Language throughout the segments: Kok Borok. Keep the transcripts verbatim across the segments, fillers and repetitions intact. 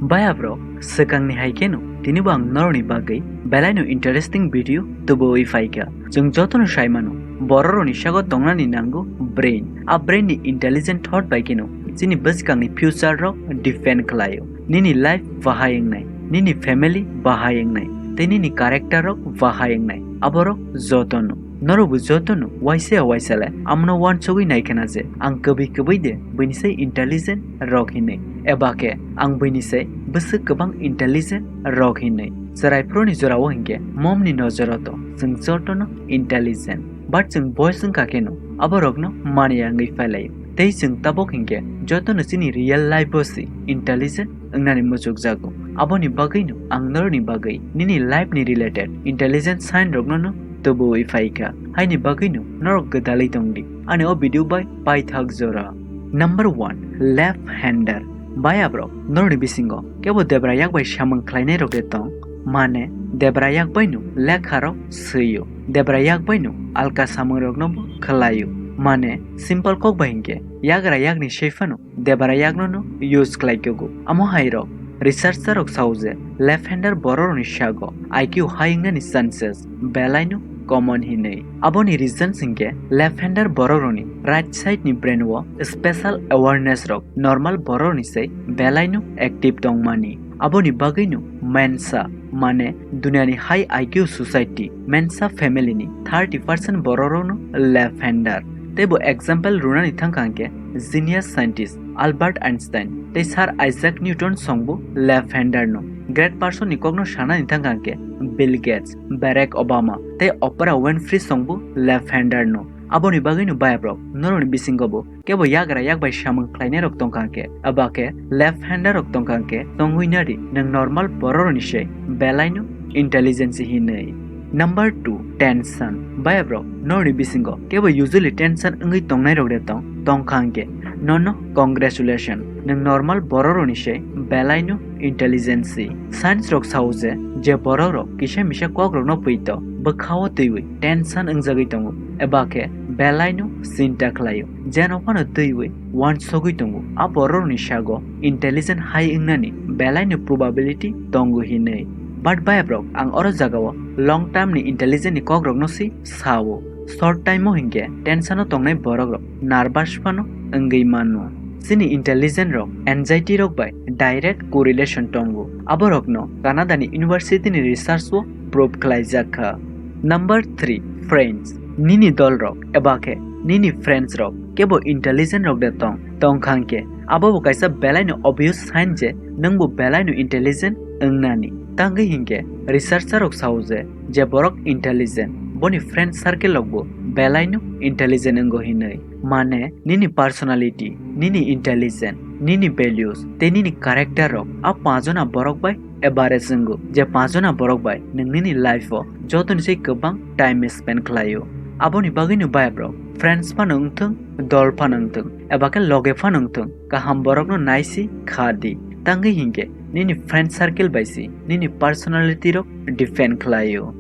Baya bro, swkangni hai kheno tini bo ang norokni bagwi belaino interesting video tubuwi phaikha. Chwng jotono saimano, bororokni sago tongnani nango brain. A brain ni intelligent thought bai kheno chini bwskangni future rok define khlaio. Nini life bahai wngnai, nini family bahai wngnai, tei nini character rok bahai wngnai. Aborok jotono. Norokbo jotono waisa ya waisa le amono uansugwi naikhwna je ang kwbwi kwbwi de buini sai intelligent rok hinwi, eba khe ang buini sai bwswk kwbang intelligent rok hinwi. Chwrai phuruni jorao hinkhe momni nojoro to chwng jotono intelligent, but chwng boys wngkha kheno aborokno mani ya wngwi phailaio. Tei chwng tabuk hinkhe jotono chini real life o se intelligent wngnani muchukjago. Aboni bagwino ang norokni bagwi nini life ni related intelligent sign rokno no tubuwi phaikha. Haini bagwino norok gwdalwi tongdi ani o video bai paithak jora. Number one, left hander. Baya bro, norokni bisingo kebo debra yak bai samung khlainai rok de tong? Mane debra yak bai no lekha rok swio, debra yak bai no alka samung rok no bo khlaio. Mane simple kok bai hinkhe yagra yakni sei phano debra yakno no use khlai kugo. Amo hai rok researcher rok sao je left hander borok rokni sago I Q high wngnani chances belai no common hinwi. Aboni reason hinkhe left hander borok rokni right side ni brain o special awareness rok normal borok rokni sai belai no active tongmani. Aboni bagwi no mensa, mane duniani high I Q society mensa family ni thirty percent borok rok no left hander. Tei bo example runani thangkha hinkhe genius scientist Albert Einstein tei Sir Isaac Newton songbo left hander no. Great person ni kokno sanani thangkha hinkhe Bill Gates, Barack Obama tei Oprah Winfrey songbo left hander no. Aboni bagwi no baya bro, norokni bisingo bo kebo yagra yak bai samung khlainai rok tongkha hinkhe, eba khe left hander rok tongkha hinkhe, tongwi nadi nwng normal borok rokni se belai no intelligence hinwi. Number two, tension. Baya bro, norokni bisingo kebo usually tension wngwi tongnai rok de tong, tongkha hinkhe, nono congratulation, nwng normal borok rokni se belai no intelligence. Science rok sao je, je borok rok kisa misa kok rokno pwito bwkhao twiwi tension wngjagwi tongo, eba khe belai no chinta khlaio, jeno phano twiwi uansugwi tongo. A borok rokni sago intelligent high wngnani belai no probability tongo hinwi. But baya bro, ang oro jagao long term ni intelligent ni kok rokno si sao. Short time o hinkhe tension o tongnai borok rok nervous phano wngwi mano. Chini intelligent rok anxiety rok bai direct correlation tongo. Aborokno Canada ni university ni research o prove khlaijak kha. Number three, friends. Nini dol rok eba khe nini friends rok kebo intelligent rok de tong, tongkha hinkhe abo bo kaisa belai no obvious sign je nwng bo belai no intelligent wngnani. Tangwi hinkhe researcher rok sao je, je borok intelligent, boni friend circle rok bo belai no intelligent wngo hinwi. Mane nini personality, nini intelligent, nini values tei nini character rok a panchjona borok bai average wngo, je panchjona borok bai nwng nini life o jotoni se kwbang time spend khlaio. Aboni bagwi no baya bro, friends phano wngthung, dol phano wngthung, eba khe loge phano wngthung, kaham borokno naisi kha di. Tangwi hinkhe nini friend circle bai se nini personality rok define khlaio.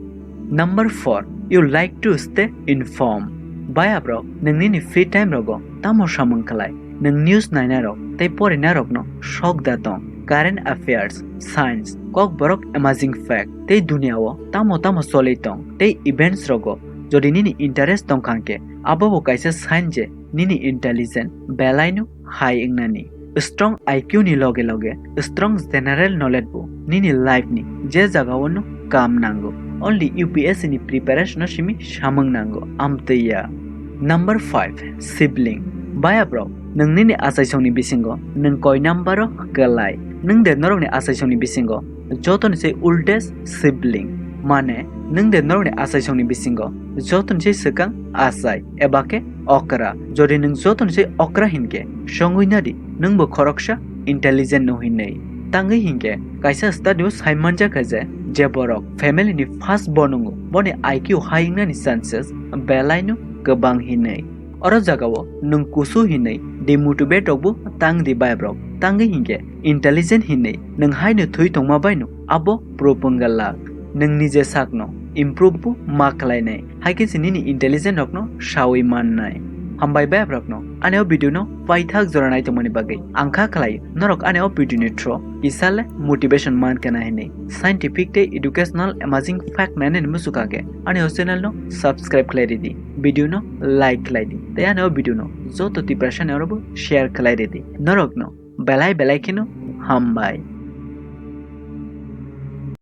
Number four, you like to stay informed. Baya bro, nwng nini free time rogo tamo samung khlai? Nwng news nainai rok tei porinai rokno sok da tong? Current affairs, science, kok borok, amazing fact, tei duniya o tamo tamo choli tong tei events rogo jodi nini interest tongkha hinkhe abo bo kaisa sign je nini intelligent belai no high wngnani. Strong I Q ni loge loge strong general knowledge bo nini life ni je jaga o no kam nango. Only U P S C ni preparation o simi samung nango, amtwi ya. Number five, sibling. Baya bro, nwng nini achaisong ni bisingo nwng koi number o kwlai? Nwng de norok ni achaisong ni bisingo jotoni se oldest sibling, mane nwng de norok ni achaisong ni bisingo jotoni se swkang achai eba khe okra. Jodi nwng jotoni se okra hinkhe, songwi nadi nwng bo khoroksa intelligent no hinwi. Tangwi hinkhe kaisa study o sai manjakha je, je borok family ni first born wngo, boni I Q high wngnani chances belai no kwbang hinwi. Oro jagao nwng kusu hinwi demotivate rokbo tang di baya bro. Tangwi hinkhe intelligent hinwi nwng haino thwi tongma baino abo proof wngya lak. Nwng nije sakno improve bo ma khlainai, hai khe se nini intelligent rokno sawi mannai. Hambai bai abrokno ani o video no paithak jora nai tongmani bagwi. Ang kha khlai norok ani o video ni through kisa le motivation man kana hinwi. Scientific tei educational amazing fact nainani muchukha khe ani o channel no subscribe khlai ridi, video no like khlai di tei ani o video no joto Tiprasa ni orobo share khlai ridi. Norokno belai belai kheno hambai.